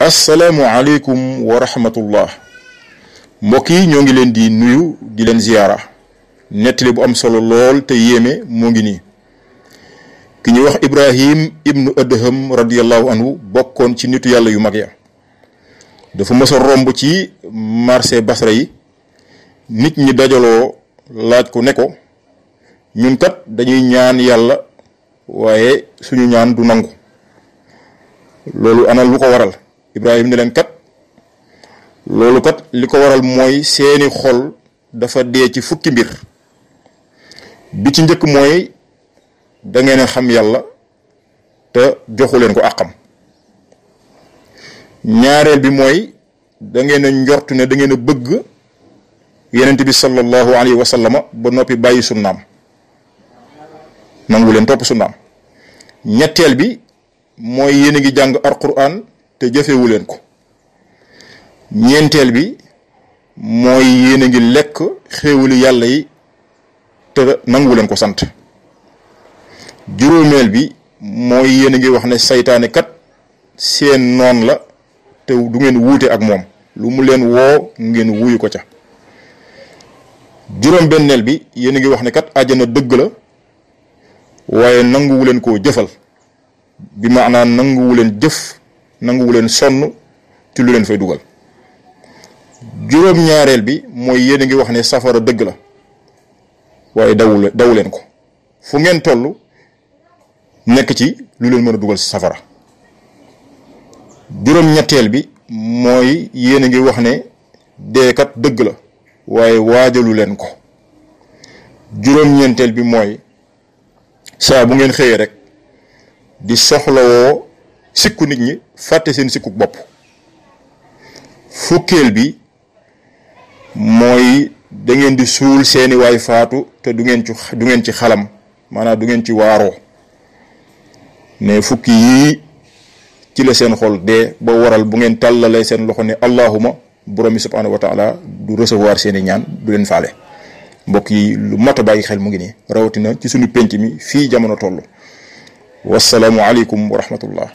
asalaamualeykum wa rahmatullah mbokk yi ñoo ngi leen di nuyu di leen ziyaara nettali bu am solo lool te yéeme moo ngi nii ki ñuy wax Ibrahim ibnu Adham radiyallahu anhu bokkoon ci nitu yàlla yu mag ya dafa mës a romb ci marché Basra yi nit ñi dajaloo laaj ko ne ko ñun kat dañuy ñaan yàlla waaye suñu ñaan du nangu loolu ana lu ko waral Ibrahim ne leen kat loolu kat li ko waral mooy seeni xol dafa dee ci fukki mbir bi ci njëkk mooy da ngeen a xam yàlla te joxu leen ko àqam ñaareel bi mooy da ngeen a njort ne da ngeen a bëgg yenent bi sallallahu alayhi wa sallama ba noppi bàyyi sunnaam nangu leen topp sunnaam ñetteel bi mooy yéen a ngi jàng alquran te jëfewu leen ko ñeenteel bi mooy yéen a ngi lekk xéewali yàlla yi te nangu leen ko sant juróomeel bi mooy yéen a ngi wax ne saytaane kat seen noon la te du ngeen wuute ak moom lu mu leen woo ngeen wuyu ko ca juróom benneel bi yéen a ngi wax ne kat àjjana dëgg la waaye nanguwu leen koo jëfal bi maanaam nanguwu leen jëf nanguwu leen sonn ci lu leen fay dugal juróom ñaareel bi mooy yéen a ngi wax ne safara dëgg la waaye dawu leen ko fu ngeen toll nekk ci lu leen mën a dugal safara juróom ñetteel bi mooy yéen a ngi wax ne deekat dëgg la waaye waajalu leen ko juróom ñeenteel bi mooy saa bu ngeen xëyee rek di soxlawoo sikku nit ñi fàtte seen sikku bopp fukkeel bi mooy da ngeen di suul seeni waay faatu te du ngeen ci xalam maanaam du ngeen ci waaroo ne fukki yii ci la seen xol dee ba waral bu ngeen tàllalee seen loxo ne allahuma borom bi subhanahu wa taala du recevoir seeni ñaan du leen faale mbokk yi lu mat a bàyyi xel mu ngi nii rawatina ci suñu penc mi fii jamono toll wasalaamu aleykum wa rahmatullah